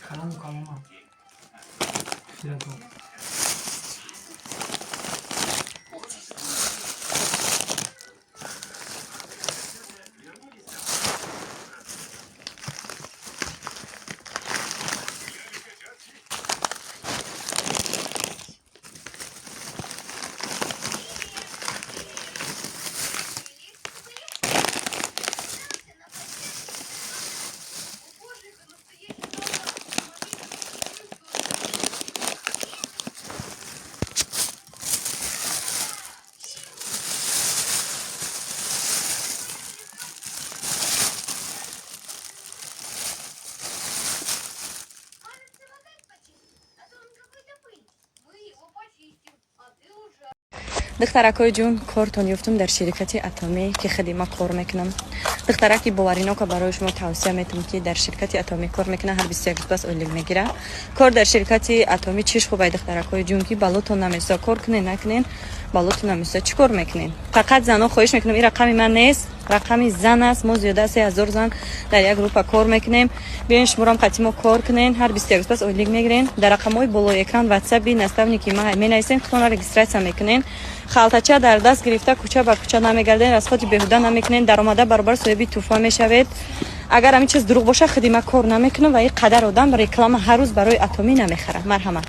Калону калона. Хирато. Духтаракҳои ҷун, кортон ёфтум дар ширкати Атомӣ, ки худи ма кор мекунам. Духтараки боваринока, барои шумо тавсия метам, ки дар ширкати Атомӣ кор мекунад, ҳар 21 рӯз пас ойлик мегира. Кор дар ширкати Атомӣ чиш хубай, духтаракҳои ҷун, ки балотон намесӯза. Кор кунен, накунен, балотон намесӯза. Чӣ кор мекунен? Фақат зано, хоҳиш мекунам, ин рақами ман нест, рақами зан аст. Мо зиёда аз 3000 зан дар як группа кор мекунем. Биёен, шуморам қатъи мо кор кунен, ҳар 21 рӯз пас ойлик мегирен. Дар рақамҳои болои экран ватсаби наставники ма менависен, худтонро регистрация мекунен. Халтача дар даст гирифта, кӯча ба кӯча намегарден, расходи беҳуда намекунен, даромада баробар соҳиби тӯҳфа мешавед. Агар ҳамин чиз дурӯғ боша, худи ма кор намекунам ва ин қадар одам реклама ҳар рӯз барои Атомӣ намехарад. Марҳамат.